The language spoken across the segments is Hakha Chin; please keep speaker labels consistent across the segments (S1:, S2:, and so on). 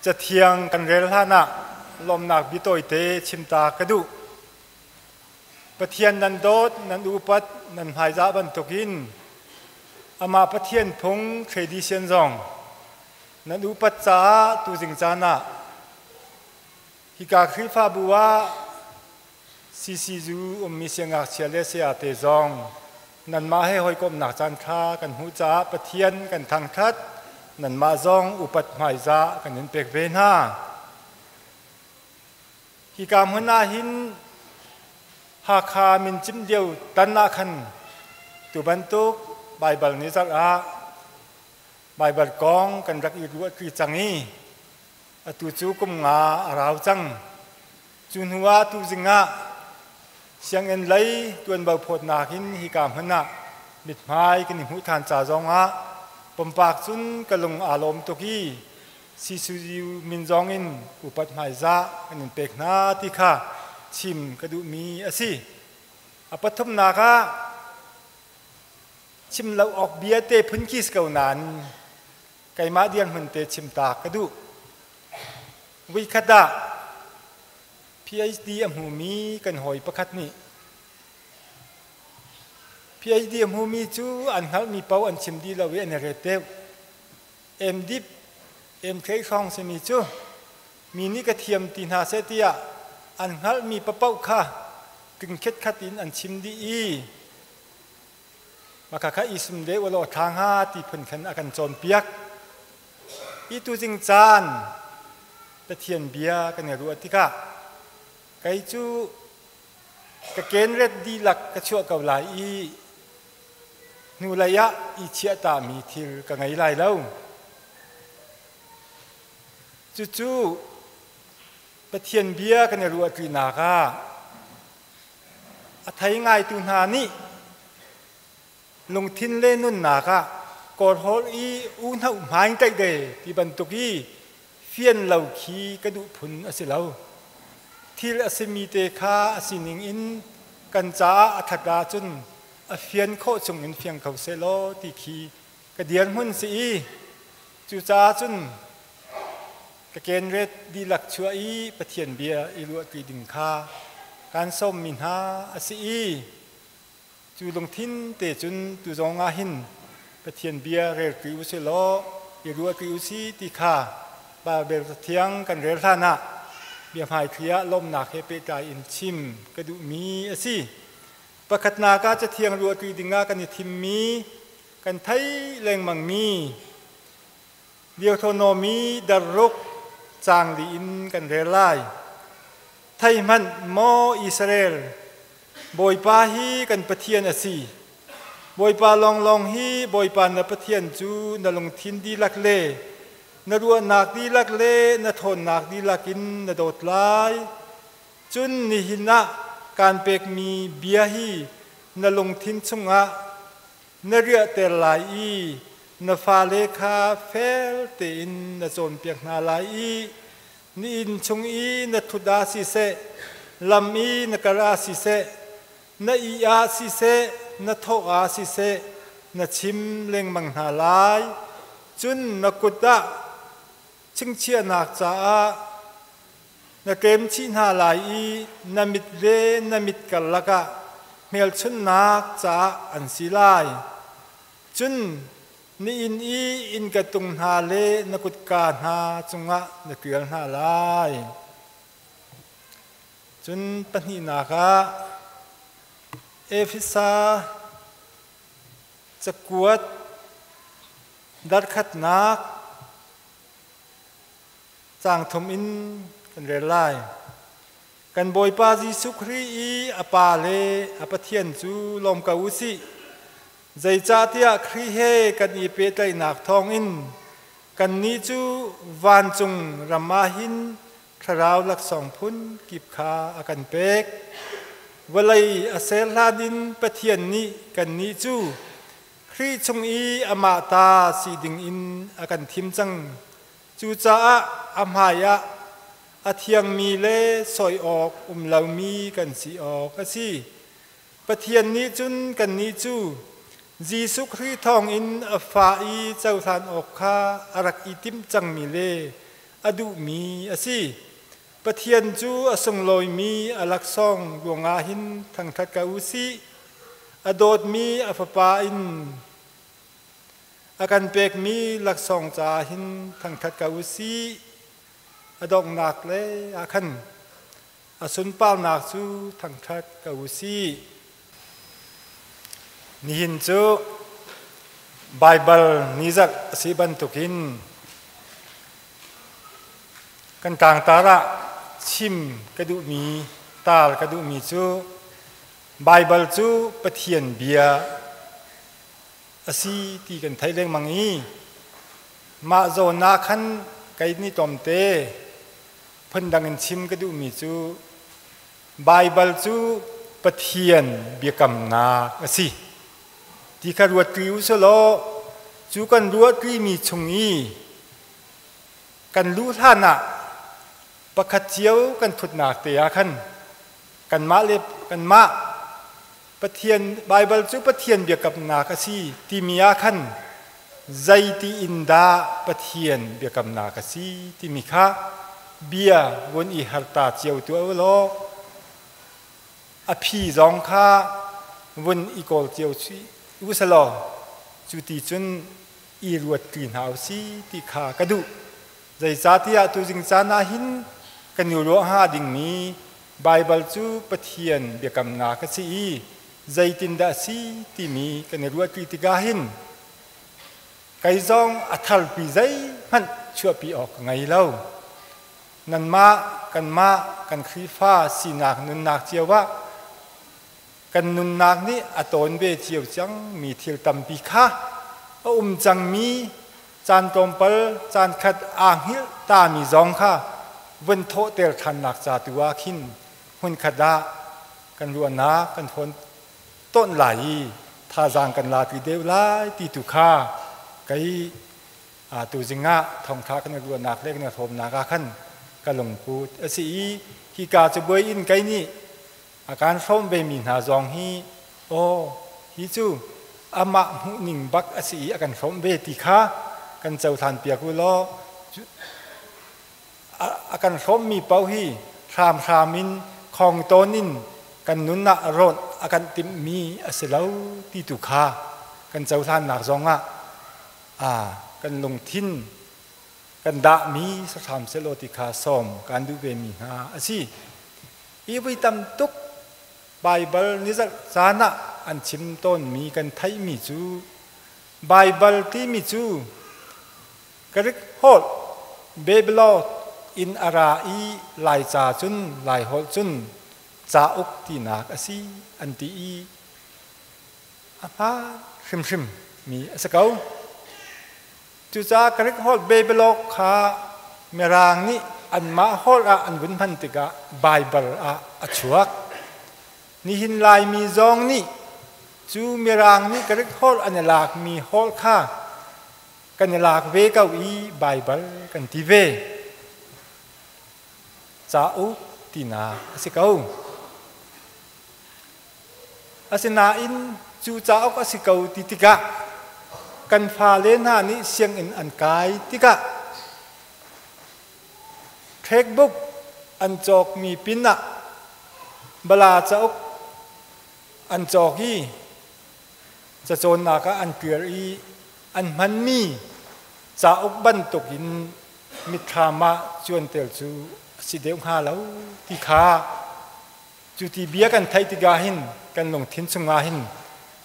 S1: Cathiang kan rel hlanah lawmnak biatawite chimta ka duh. Pathian nan dawt, nan upat, nan hmaizah bantukin amah Pathian phung tradition zong nan upat caah tuzing caan ah hika Khrihfabu ah CCU ummi siangngakchia le sayate zong nanmah he hawikomhnak caan kha kan hmuh caah Pathian kan thangthat, nanmah zong upat hmaizah kan in pek ve hna. Hika hmun ah hin Hakha min cim lio tan ah khan tu bantuk Baibal ni zarh ah Baibal kong kan rak i ruahṭi cang i atu cu kum nga a rau cang. Cu hnu ah tuzing ah sianginn lei tuanvo phawtnak in hika hmun ah mithmai kan i hmuh ṭhan ca zong ah pumpak cun ka lung aa lawm tuk i CCU min zong in upat hmaizah kan in pek hna ti kha chim ka duhmi a si. A pathumnak ah chim lo awk bia te phun khi si ko nain keimah dirhmun te chim ta ka duh. Voikhat ah PhD a hmumi kan hawi pakhat nih PhD a hmumi cu an hngalhmi paoh an chim dih lo i an i ret deuh. Emdip emthlei hrawng simi cu mi nih ka thiam ti hna seh tiah an hngalhmi papaoh kha tingkhetkhat in an chim dih i maka kha i sum deuh ulaw ṭha hnga ti phun khan a kan cawnpiak. Hi tuzing caan Pathian bia kan i ruah tikah kei cu ka kenret dihlak ka chuah ko lai i hnulei ah i chiahtami thil ka ngei lai lo. Cucu Pathian bia kan i ruahṭinak ah a thei ngaitu hna nih lungthin le nunnak ah kawrhawl i uhnoh hmaing tlaih de ti bantuk i fian lo khi ka duh phun a si lo. Thil a simi te kha a sining in kan caah a ṭhat ahcun a fian khawh chung in fiang kho sehlaw ti khi ka dirhmun si i cucaah cun ka kenret dihlak chuah i Pathian bia i ruahṭi ding kha kaan sawmmi hna a si i cu lungthin te cun tu zong ah hin Pathian bia relṭi u si law i ruahṭi u si ti kha Baibal Cathiang kan rel hlan ah biahmaithli ah lawmnak he pehtlai in chim ka duhmi a si. Pakhatnak ah Cathiang ruahṭi dingah kan i thimmi, kan theih lengmangmi Deuteronomy darruk caang li in kan rel lai. Thei hmanh maw Israel, Bawipa hi kan Pathian a si. Bawipa lawnglawng hi Bawipa na Pathian cu na lungthin dihlak le na ruahnak dihlak le na ṭhawnnak dihlak in na dawt lai. Cun nihin ah kaan pekmi bia hi na lungthin chungah na riahter lai i na fale kha fel tein na cawnpiak hna lai i na inn chung i na ṭhut ah siseh, lam i na kal ah siseh, na ih ah siseh, na thawh ah siseh, na chim lengmang hna lai. Cun na kut ah chingchiahnak caah na ṭem chih hna lai i na mit le na mit karlak ah hmelchunhnak caah an si lai. Cun na inn i innka tung hna le na kutka hna cungah na ṭial hna lai. Cun pahnihnak ah Efesa cakuat darkhatnak Caang thum in kan rel lai. Kan Bawipa Jesuh Khrih i a Pa le a Pathian cu lawm ko u sih. Zeicahtiah Khrih he kan i pehtlaihnak thawngin kannih cu vancung ram ah hin thlarau laksawng phun kip kha a kan pek. Vawlei a ser hlan in Pathian nih kannih cu Khrih chung i amah ta si dingin a kan thim cang. Cucaah a hmaiah a thiangmi le sawi awk um lomi kan si awk a si. Pathian nih cun kannih cu Jesuh Khrih thawngin a fa i cohlan awk kha a rak i timh cangmi le a duhmi a si. Pathian cu a sunglawimi a laksawng ruangah hin thangṭhat ko u sih. A dawtmi a Fapa in a kan pekmi laksawng caah hin thangṭhat ko u sih. A donghnak lei ah khan a sunparnak cu thangṭhat ko u sih. Nihin cu Baibal nizarh a si bantukin kan tlangtar ah chim ka duhmi, tar ka duhmi cu Baibal cu Pathian bia a si ti kan theih lengmang i mah zawn ah khan kei nih tlawmte phundang in chim ka duhmi cu Baibal cu Pathian biakamnak a si ti kha ruat ṭi u selaw cu kan ruah ṭimi chung i kan luh hlan ah pakhat cio kan thutnak te ah khan kanmah le kanmah Pathian Baibal cu Pathian biakamnak a si timi ah khan zeiti in dah Pathian biakamnak a si timi kha bia vun i harta cio tuah u law a phi zong kha vun i kawl cio u selaw cu ti cun i ruat ṭi hna u si ti kha ka duh. Zeicahtiah tuzing caan ah hin kan i ruah hnga dingmi Baibal cu Pathian biakamnak a si i zeitindah a si timi kan i ruahṭi tikah hin kei zong a tharpi zeihmanh chuahpi awk ka ngei lo. Nanmah, kanmah, kan Khrihfa sinak nunnak cio ah kan nunnak nih a tawn ve cio cangmi thil tampi kha a um cangmi caan tlawmpal caan khat aa hngilh tami zong kha vun thawhter ṭhannak ca tu ah khin hmunkhat ah kan ruahnak kan hawn tawn lai i thazaang kan la ti deuh lai ti tu kha kei tuzing ah thawngṭha kan i ruahnak le kan i hrawmnak ah khan ka lungput a si i hika cabuai in kei nih a kan hrawm vemi hna zong hi aw hi cu amah hmuhning bak a si i a kan hrawmh ve ti kha kan cohlan piak u law a kan hrawmmi paoh hi hramhram in khong tawn in kan nun ah rawnh a kan timhmi a si lo ti tu kha kan cohlannak zong ah kan lungthin kan dahmi sahram selaw ti kha sawm kan duh vemi hna a si. Hi voi tam tuk Baibal nizarh caan ah an chim tawnmi kan theihmi cu Baibal timi cu Greek holh Babylon in a ra i Laica cun Laiholh cun cauk tinak a si an ti i a hmaan hrimhrim mi a si ko. Cucaah Greek holh Babylon kha Mirang nih anmah holh ah an vun hman tikah Baibal ah a chuak. Nihin Laimi zong nih cu Mirang nih Greek holh an i lakmi holh kha kan i lak ve ko i Baibal kan ti ve. Cauk tinak a si ko. Asinain cu cauk a si ko ti tikah kan fale hna nih sianginn an kai tikah textbook an cawkmi pinah bala cauk an cawk i cacawnnak ah an ṭial i an hmanmi cauk bantukin mitthlam ah cuanter cu a si deuh hnga lo ti kha Cu ti bia kan theih tikah hin kan lungthin chungah hin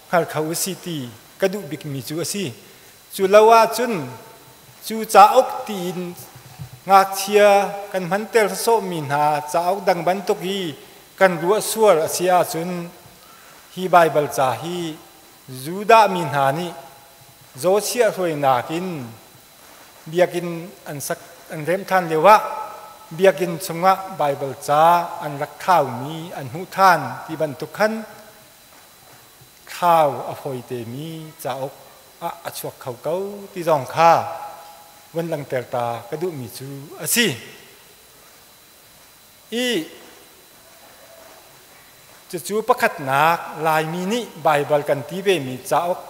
S1: hngal kho u si ti ka duh bikmi cu a si. Cu lo ahcun cu cauk tiin ngakchia kan hmanter sawhmi hna cauk dang bantuk i kan ruah sual a si ahcun hi Baibal ca hi Judah mi hna nih Josiah hruainak in biakinn an sak an remh ṭhan lioah biakinn chungah Baibal ca an rak thlaumi an hmuh ṭhan ti bantuk khan thlau a fawitemi cauk ah a chuak kho ko ti zong kha vun langhter ta ka duhmi cu a si. I cucu pakhatnak Laimi nih Baibal kan ti vemi cauk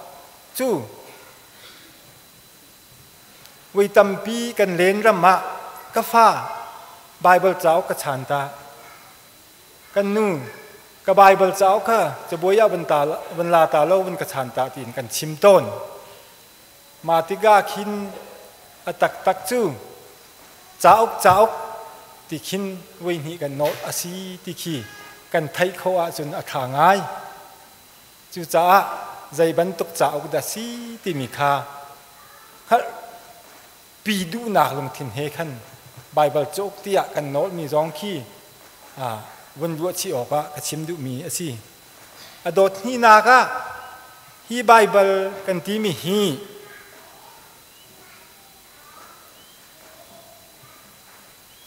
S1: cu Voi tampi kan len ram ah Ka fa, Baibal cauk ka chaan ta. Kan nu, ka Baibal cauk kha cabuai ah van ta van la ta lo van ka chaan ta tiin kan chim tawn. Mah tikah khin a taktak cu cauk cauk ti khin voi hnih kan nawl a si ti khi kan theih khawh ahcun a ṭha ngai. Cucaah zei bantuk cauk dah si timi kha hngalh pi duhnak lungthin he khan Baibal cauk tiah kan nawlmi zong khi vun ruah chih awkah ka chim duhmi a si. A dawt hnihnak ah hi Baibal kan timi hi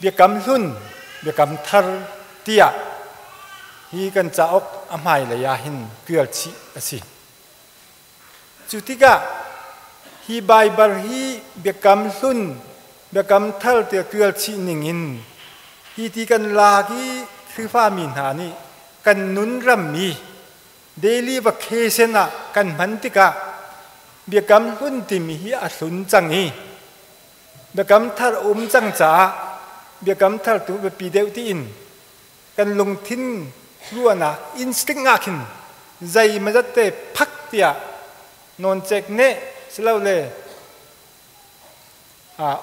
S1: Biakam Hlun, Biakam Thar tiah hi kan cauk a hmailei ah hin ṭial chih a si. Cu tikah hi Baibal hi Biakam Hlun, Biakam Thar tiah ṭial chih ningin hi ti kan lak i Khrihfami hna nih kan nun rammi daily vacation ah kan hman tikah Biakam Hlun timi hi a hlun cang i Biakam thar a um cang caah biakam thar tu biapi deuh tiin kan lungthin ruahnak instinct ah khin zei mazat te phak tiah nawncek neh silole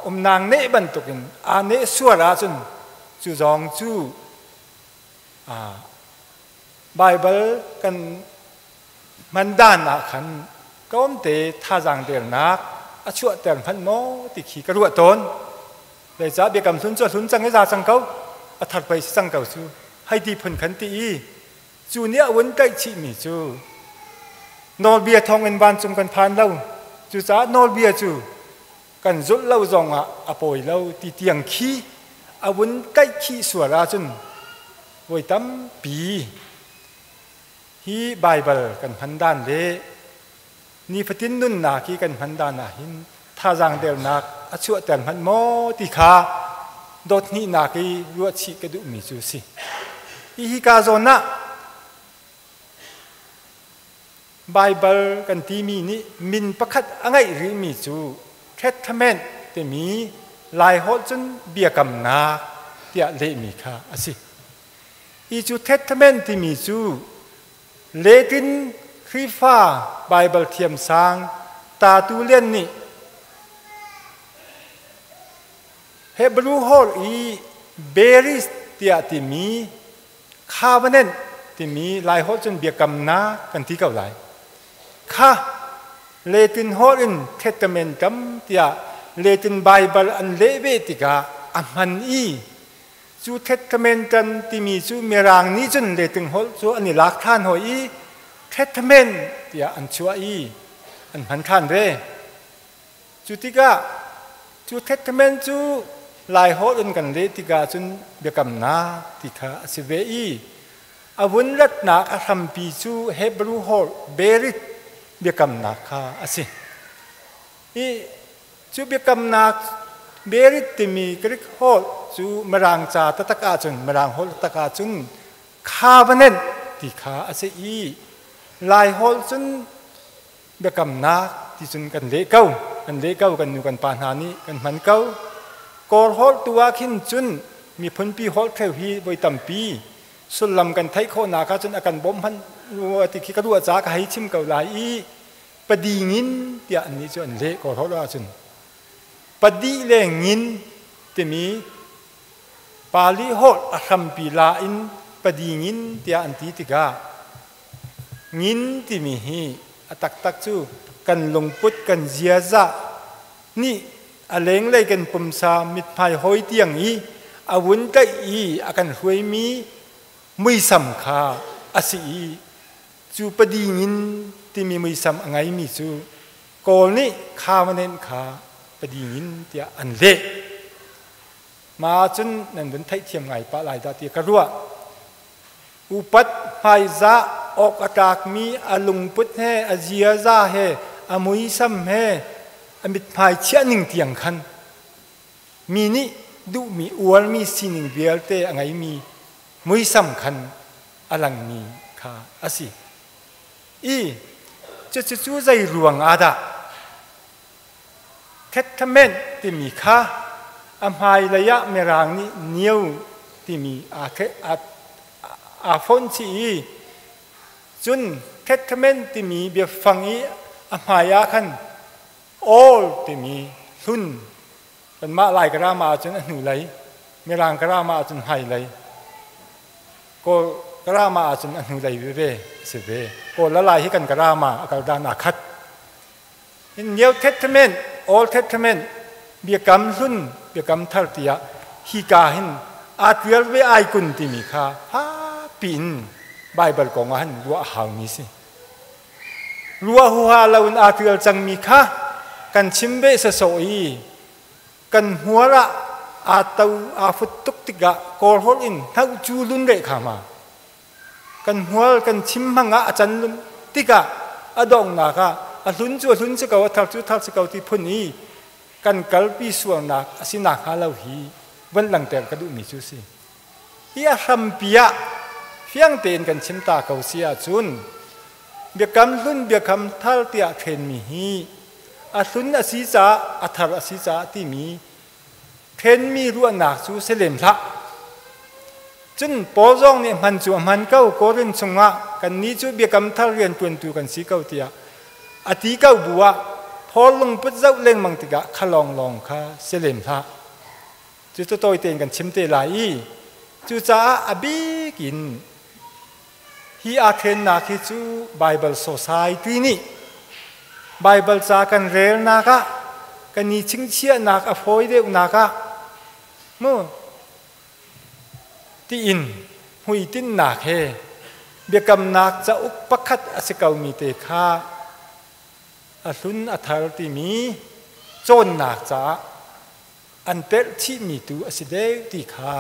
S1: umnang neh bantukin aa neh sual ahcun cu zong cu Baibal kan hman dan ah khan tlawmte thazaang dernak a chuahter hmanh maw ti khi ka ruah tawn. Zeicah biakam hlun cu a hlun cang i za cang ko, a thar pei si cang ko cu hei ti phun khan ti i cu nih a vun tlaih chihmi cu nawlbia thawngin vancung kan phan lo. Cucaah nawlbia cu kan zulh lo zongah a pawi lo ti tiang khi a vun tlaih khih sual ahcun voi tampi Hi Baibal kan hman dan le nifatin nunnak hi kan hman dan ah hin thazaang dernak a chuahter hmanh maw ti kha dawt hnihnak i ruahchih ka duhmi cu a si. Hi hika zawn ah Baibal kan timi nih min pakhat a ngeih rihmi cu Testament timi Laiholh cun biakamnak tiah lehmi kha a si. Hi cu Testament timi cu Latin Khrihfa Baibal thiamsang Tertullian nih Hebrew holh i Beris tiah timi covenant timi Laiholh cun biakamnak kan ti ko lai. Kha Latin holh in Testament kam tiah Latin Baibal an leh ve tikah a hman i Cu Testament timi cu Mirang nih cun Latin holh cu an i lak ṭhan hawi i Testament tiah an chuah i an hman ṭhan ve. Cu tikah cu Testament cu Lai holh in kan leh tikah cun biakamnak ti kha a si ve i a vun ratnak a hrampi cu Hebrew holh Berit biakamnak kha a si. I Cu biakamnak merit timi Greek holh cu Mirang ca taktak ahcun Mirang holh taktak ahcun covenant ti kha a si i Lai holh cun biakamnak ti cun kan leh ko. Kan leh ko kan nu kan pa hna nih kan hman ko. Kawl holh tu ah khin cun miphunpi holh ṭheu hi voi tampi sullam kan theih khawhnak ahcun a kan bawmh hmanh ti khi ka ruah caah ka hei chim ko lai i padi ngin tiah annih cu an leh Kawlholh ahcun padi le ngin timi Pali holh a hrampi la in padi ngin tiah an ti tikah ngin timi hi a taktak cu kan lungput kan ziaza nih a lenglei kan pumsa mithmai hoi tiang i a vun tlaih i a kan hruaimi muisam kha a si i Cu padingin timi muisam a ngeimi cu Kawl nih covenant kha padingin tiah an leh. Mah ahcun nan vun theihthiam ngai pah lai dah ti ka ruah. Upat hmaizah awk a tlakmi a lungput he a ziaza he a muisam he a mithmai chiah ning tiang khan mi nih duhmi uarmi sining vialte a ngeimi muisam khan a langmi kha a si. I cucu zei ruang ah dah Testament timi kha A hmailei ah Mirang nih New timi aa fonh chih i cun Testament timi biafang i a hmai ah khan Old timi hlun kanmah Lai grammar ahcun a hnulei, Mirang grammar ahcun hmailei, Kawl grammar ahcun a hnulei veve a si ve. Kawl le Lai hi kan grammar a kal dan aa khat. In New Testament, Old Testament, Biakam Hlun, Biakam Thar tiah hika hin aa tial ve ai kun timi kha fakpi in Baibal kong ah hin ruah a haumi si. Ruah huha lo in aa tial cangmi kha kan chim ve sasawh i kan hmual ah aa to aa fut tuk tikah Kawl holh in hnoh cu lun reh kha ma. Kan hmual kan chim hmang ah a can tikah a donghnak ah a hlun cu a hlun si ko, a thar cu thar si ko ti phun i kan kalpi sualnak a si nakhnga lo hi van langhter ka duhmi cu si. Hi a hrampi ah fiang tein kan chim ta ko si ahcun biakam hlun biakam thar tiah ṭhenmi hi a hlun a si caah a thar a si caah timi Ṭhenmi ruahnak cu si lem hlah. Cun Paul zong nih hman cu a hman ko, Korin chungah kannih cu biakam thar rianṭuantu kan si ko tiah a ti ko bu ah Paul lungput zoh lengmang tikah kha lawnglawng kha si lem hlah. Cucu tawi tein kan chim te lai i cucaah a bik in hi aa ṭhennak hi cu Baibal Society nih Baibal ca kan relnak ah kan i chingchiahnak a fawi deuhnak ah mu tiin hmuitinnak he biakamnak cauk pakhat a si komi te kha a hlun a thar timi cawnnak caah an telh chihmi tu a si deuh ti kha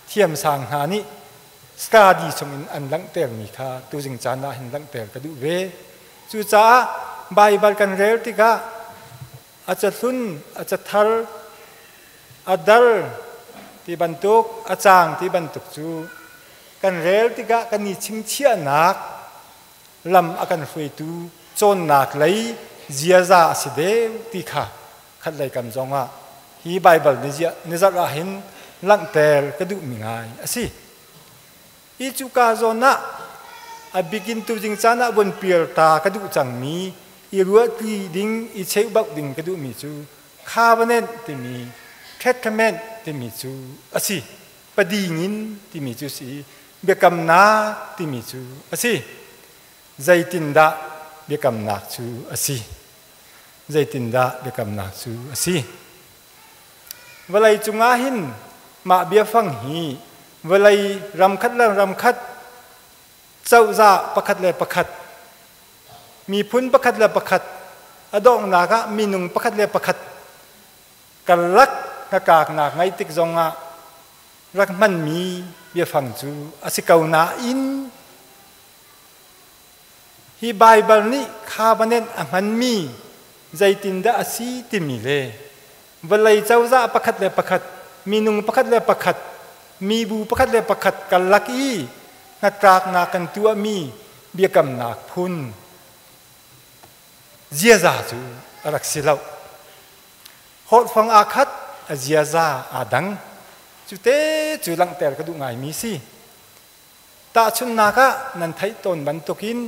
S1: thiamsang hna nih study chungin an langhtermi kha tuzing caan ah hin langhter ka duh ve. Cucaah Baibal kan rel tikah a cahlun, a cathar, a dal ti bantuk, a caang ti bantuk cu kan rel tikah kan i chingchiahnak lam a kan hruaitu cawnnak lei ziaza a si deuh ti kha khatlei kam zongah hi Baibal nizarh ah hin langhter ka duhmi ngai a si. Hi cuka zawn ah a bikin tuzing caan ah von pial ta ka duh cangmi i ruahti ding i cheubauh ding ka duhmi cu covenant timi testament timi cu a si. Padingin timi cu si biakamnak timi cu a si. Zeitindah biakamnak cu a si? Zeitindah biakamnak cu a si? Vawlei cungah hin mah biafang hi vawlei ramkhat le ramkhat, cozah pakhat le pakhat, miphun pakhat le pakhat, a donghnak ah minung pakhat le pakhat karlak hnatlaknak ngeih tik zongah rak hmanmi biafang cu a si ko nain Hi Baibal nih covenant a hmanmi zeitindah a si timi le vawlei cozah pakhat le pakhat, minung pakhat le pakhat, mibu pakhat le pakhat karlak i hnatlaknak kan tuahmi biakamnak phun ziaza cu a rak si lo. Holhfang aa khat, a ziaza aa dang. Cute cu langhter ka duh ngaimi si. Tahchunhnak ah nan theih tawn bantukin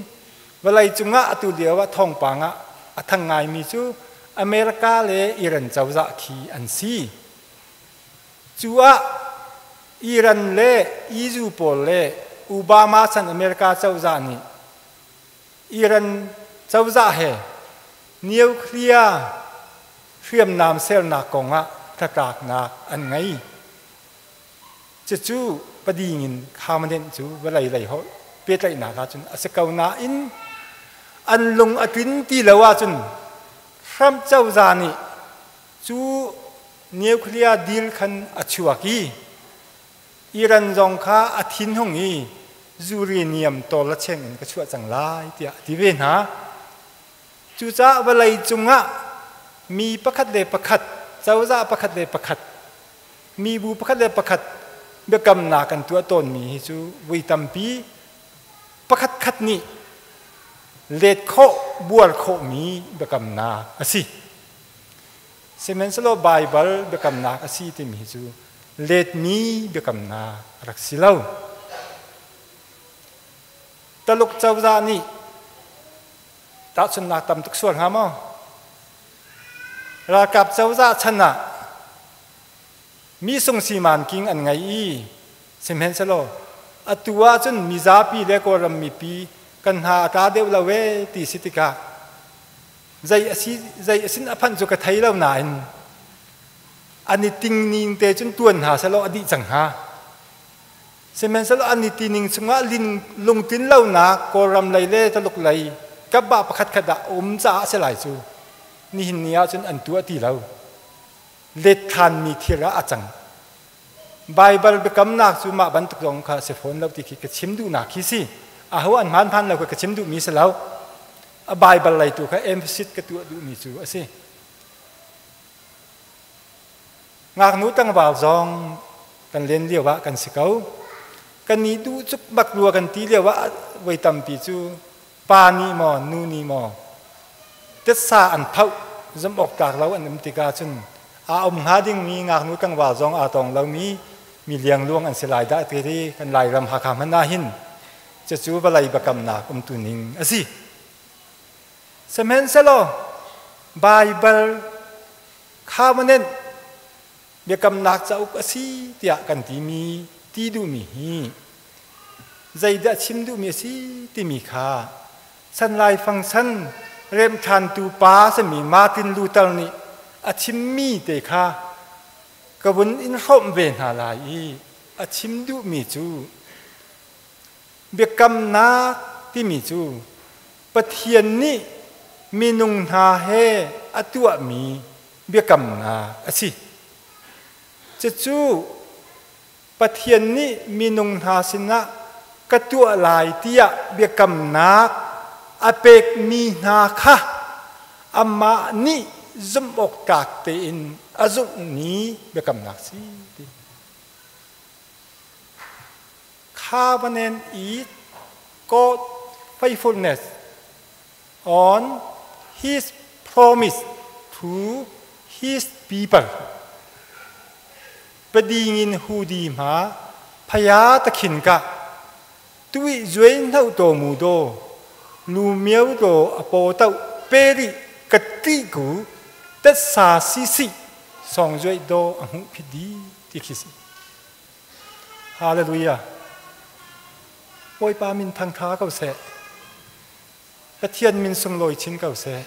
S1: vawleicung ah atu lio ah thawngpang ah a thang ngaimi cu America le Iran cozah khi an si. Cu ah Iran le EU pawl le Obama chan America cozah nih Iran cozah he nuclear hriamnam sernak kongah hnatlaknak an ngei. Cucu pading in khamanenh cu vawlei lei holh pehtlaihnak ahcun a si ko nain an lung a tlin ti lo ahcun Trump cozah nih cu nuclear deal khan a chuak i Iran zong kha a thinhung i uranium tawl a cheng in ka chuah cang lai tiah a ti ve hna. Cucaah vawlei cungah mi pakhat le pakhat, cozah pakhat le pakhat mibu pakhat le pakhat biakamnak kan tuah tawnmi hi cu voi tampi pakhat khat nih let khawh buar khawhmi biakamnak a si. Sihmanhsehlaw Baibal biakamnak a si timi hi cu letmi biakamnak a rak si lo. Taluk cozah nih tahchunhnak tam tuk sual hnga maw? Ralkap cozah chan ah mi sung siman king an ngei i sihmanhsehlaw atu ahcun mizapi le Kawlram mipi kan hna a tla deuh lo ee ti si tikah zei a si zei a sin a phanh cu ka thei lo nain an i ting ning te cun tuan hna selaw a dih cang hnga. Sihmanhsehlaw an i tining chungah lungtlin lonak Kawlram lei le Taluk lei kapbah pakhatkhat ah a um caah a si lai cu nihin ni ahcun an tuah ti lo. Let ṭhanmi thil ah a cang. Baibal biakamnak cu mah bantuk zong kha a si fawn lo ti khi ka chim duhnak khi si. Aho an hmaan hmaan lo kha ka chim duhmi si lo. A Baibal lei tu kha emphasis ka tuah duhmi cu a si. Ngaknu tlangval zong kan len lio ah kan si ko. Kan i duh cuk bak rua kan ti lio ah voi tampi cu pa nih maw nu nih maw tetsa an phoh zumh awk tlak lo an um tikah cun aa um hnga dingmi ngaknu tlangval zong aa tong lomi mi liangluang an si lai dah ti kan Lairam Hakha hmanh ah hin cucu vawlei biakamnak umtu ning a si. Sihmanhsehlaw Baibal covenant biakamnak cauk a si tiah kan timi ti duhmi hi zeidah chim duhmi a si timi kha san laifang san remṭhantu pa simi Martin Luther nih a chimmi te kha ka vun in hrawmh ve hna lai i a chim duhmi cu biakamnak timi cu Pathian nih minung hna he a tuahmi biakamnak a si. Cucu Pathian nih minung hna sinah ka tuah lai tiah biakamnak a pekmi hna kha amah nih zumh awk tlak tein a zumhmi biakamnak si ti. Covenant is God faithfulness on his promise to his people. Padingin hudi ma phaya takhin ka tui zui nau to mu do lu miao do apo tau peri kati ku tet sa si si song zui do ahu phidi ti khisi. Hallelujah. Bawipa min thangtha ko seh. Pathian min sunglawi chin ko seh.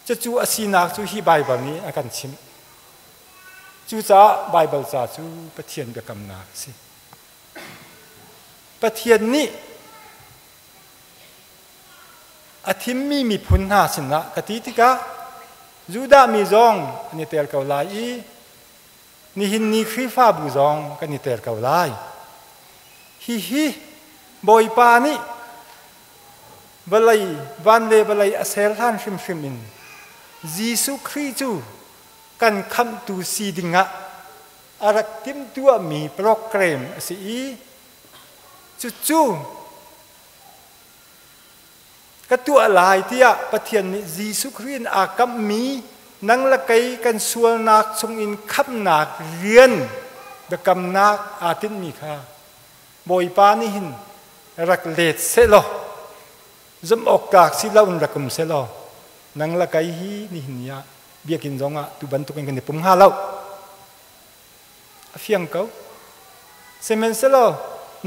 S1: Cucu a sinak cu hi Baibal nih a kan chimh. Cucaah Baibal ca cu Pathian biakamnak a si. Pathian nih a thimmi miphun hna sinah ka ti tikah Judah mi zong an i tel ko lai i nihin ni Khrihfabu zong kan i tel ko lai. Hihi Bawipa nih vawlei van le vawlei a ser hlan hrimhrim in Jesuh Khrih cu kan khamhtu si dingah a rak timhtuahmi program a si i cucu ka tuah lai tiah Pathian nih Jesuh Khrih in aa kamhmi nang le kei kan sualnak chungin khamhnak rian biakamnak aa tinhmi kha Bawipa nih hin rak let sehlaw zumh awk tlak si loin rak um sehlaw nang le kei hi nihin ni ah biakinn zongah tu bantukin kan i pum hnga lo. A fiang ko. Sihmanhsehlaw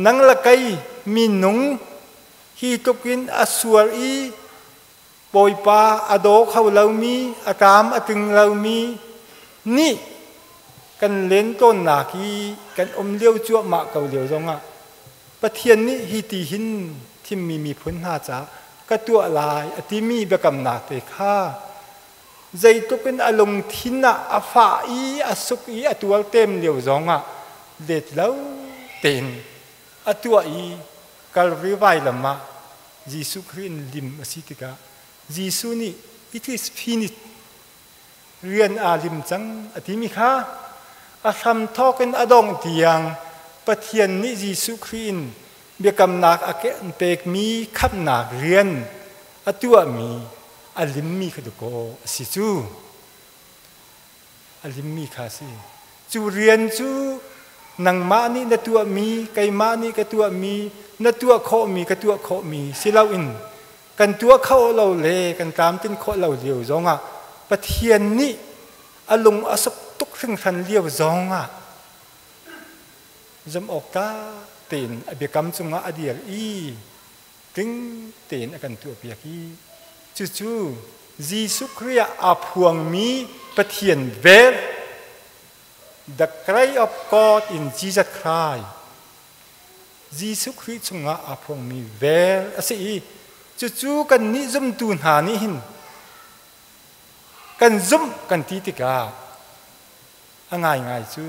S1: nang le kei minung hi tluk in a sual i Bawipa a daw kho lomi, a tlam a tling lomi nih kan len tawnnak i kan um lio cuahmah ko lio zongah Pathian nih hi ti hin thimmi miphun hna caah ka tuah lai a timi biakamnak te kha zeitluk in a lungthin ah a fah i a suk i a tuartem lio zongah let lo tein a tuah i Kalvari vailam ah Jesuh Khrih in lim a si tikah Jesuh nih it is finished rian aa lim cang a timi kha a hramthawk in a dongh tiang Pathian nih Jesuh Khrih in biakamnak a pekmi khamhnak rian a tuahmi a limmi kha dakaw a si cu. a limmi kha a si. Cu rian cu nangmah nih na tuahmi, keimah nih ka tuahmi, na tuah khawhmi, ka tuah khawhmi si loin kan tuah kho lo le kan tlamtlin khawh lo lio zongah Pathian nih a lung a suk tuk hringhran lio zongah zumh awk tlak tein a biakam cungah a dir i tling tein a kan tuahpiak i cucu Jesuh Khrih ah aa phuangmi Pathian vel, the cry of God in Jesus Christ, Jesuh Khrih chungah aa phuangmi vel a si i cucu kannih zumtu hna nih hin kan zumh kan ti tikah a ngaingai cu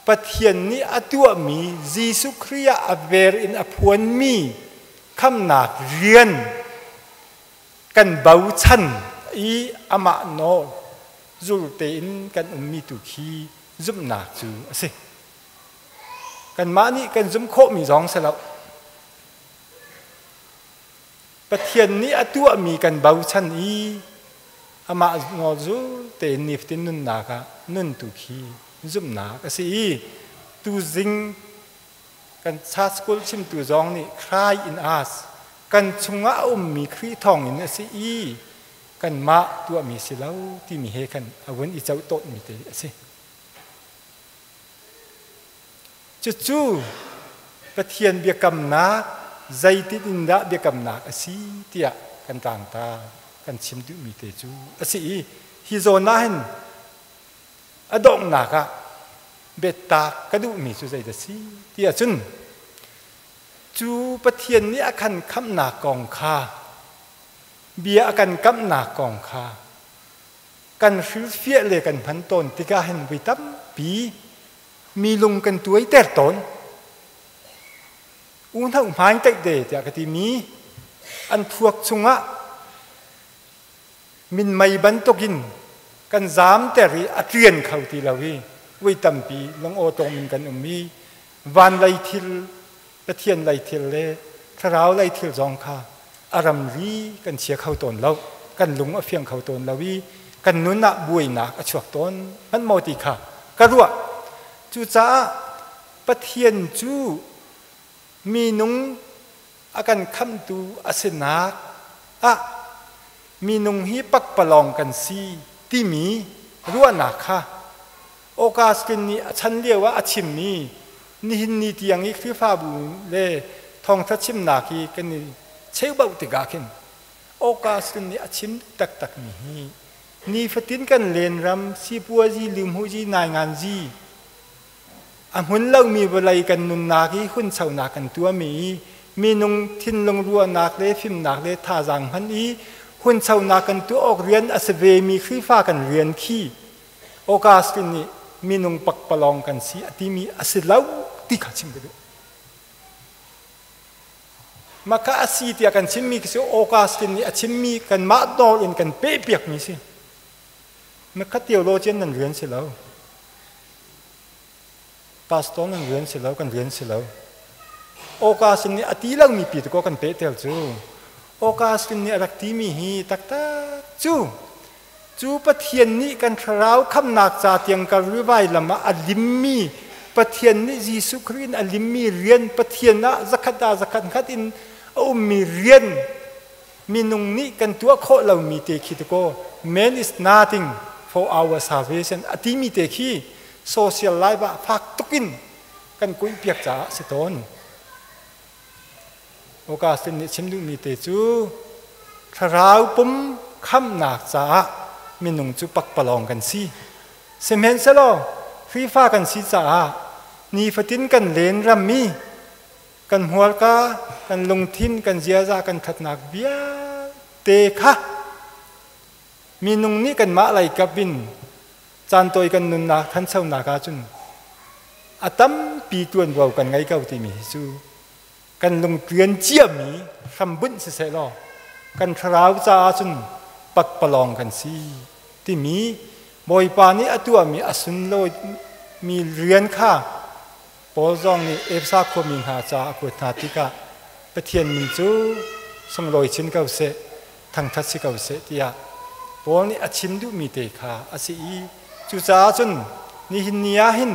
S1: Pathian nih a tuahmi Jesuh Khrih ah a ver in a phuanmi khamnak rian kan bochan i amah nawl zul tein kan ummi tu khi zumhnak cu a si. Kanmah nih kan zumh khawhmi zong si lo. Pathian nih a tuahmi kan bochan i amah nawl zul tein nifatin nunnak ah nun tu khi zumhnak a si i tuzing kan church school chimtu zong nih Cry in us kan chungah a ummi Khrih thawngin a si i kanmah tuahmi si lo timi he khan a vun i coh tawnmi te a si. Cucu Pathian biakamnak zeitin in dah biakamnak a si tiah kan tlangta kan chim duhmi te cu a si i hi zawn ah hin a donghnak ah biatak ka duhmi cu zeidah si ti ahcun cu Pathian nih a kan khamhnak kong kha bia a kan kamhnak kong kha kan hrilhfiah le kan hman tawn tikah hin voi tampi mi lung kan tuaiter tawn. Unau hmai taih te tiah ka timi an phuak chungah minmei bantukin kan zamter i a ṭian kho ti lo i voi tampi lungawtawm in kan um i van lei thil Pathian lei thil le thlarau lei thil zong kha a ramri kan chia kho tawn lo kan lung a fiang kho tawn lo i kan nun ah buainak a chuak tawn hmanh maw ti kha ka ruah. Cucaah Pathian cu minung a kan khamhtu a sinak ah minung hi pakpalawng kan si timi ruahnak kha Augustine nih a chan lio ah a chimmi nihin ni tiang i Khrihfabu le thawngtha chimnak hi kan i cheubauh tikah khin Augustine nih a chim taktakmi hi nifatin kan lenram sipuazi limhuzi nainganzi a hmun lomi vawlei kan nunnak i hunchonak kan tuahmi i minung thinlung ruahnak le fimnak le thazaang hman i hunchonak kan tuah awk rian a si vemi Khrihfa kan rian khi Augustine nih minung pakpalawng kan si a timi a si lo ti kha chim ka duh. Maka a si tiah kan chimmi khi cu Augustine nih a chimmi kanmah nawl in kan pehpiakmi si. Maka theologian nan rian si lo. Pastor nan rian si lo, kan rian si lo. Augustine nih a ti lomi pi tu kan pehtel cu. Augustine nih a rak timi hi taktak cu Cu Pathian nih kan thlarau khamnak ca tiang Kalvari lam ah a limmi Pathian nih Jesuh Khrih in a limmi rian Pathian ah zakhat ah zakhat khat in a ummi rian minung nih kan tuah khawh lomi te khi tikaw man is nothing for our salvation a timi te khi social life ah fak tuk in kan kuih piak caah si tawn. Augustine nih chim duhmi te cu thlarau pum khamhnak caah minung cu pakpalawng kan si. Sihmanhsehlaw Khrihfa kan si caah nifatin kan len rammi kan hmualka, kan lungthin, kan ziaza, kan ṭhatnak vialte kha minung nih kanmah lei kap in caan tawi kan nunnak thanchonak ahcun a tampi tuanvo kan ngei ko timi hi cu kan lungtlian ciami hrambunh siseh law kan thlarau caah cun pakpalawng kan si timi Bawipa nih a tuahmi a sunlawimi rian kha Paul zong nih Efesa khuami hna caah a kuat hna tikah Pathian min cu sunglawi chin ko seh, thangṭhat si ko seh tiah Paul nih a chim duhmi te kha a si i. Cucaah cun nihin ni ah hin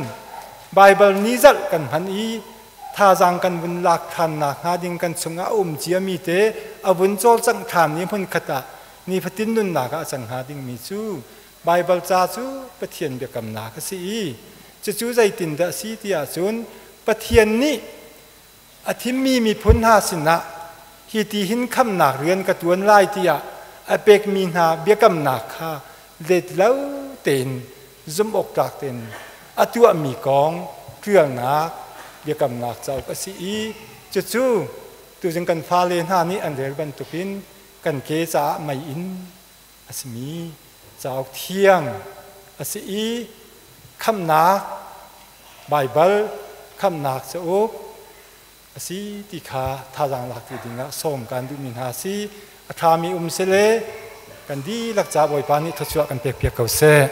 S1: Baibal ni zarh kan hman i thazaang kan vun lak ṭhan nakhnga ding kan chungah a um ciami te a vun cawlcangh ṭhan i hmunkhat ah nifatin nunnak ah a cang hnga dingmi cu Baibal ca cu Pathian biakamnak a si i cucu zeitindah a si ti ahcun Pathian nih a thimmi miphun hna sinah hi ti hin khamnak rian ka ṭuan lai tiah a pekmi hna biakamnak kha let lo tein zumh awk tlak tein a tuahmi kong ṭialnak biakamnak cauk a si i cucu tuzing kan fale hna nih an rel bantukin kan ke caah mei-inn a simi cauk thiang a si i khamhnak Baibal khamhnak cauk a si ti kha thazaang lak ti dingah sawm kan duhmi hna a si. A ṭhami um sile kan dihlak ca Bawipa nih thluachuah kan pekpiak ko seh.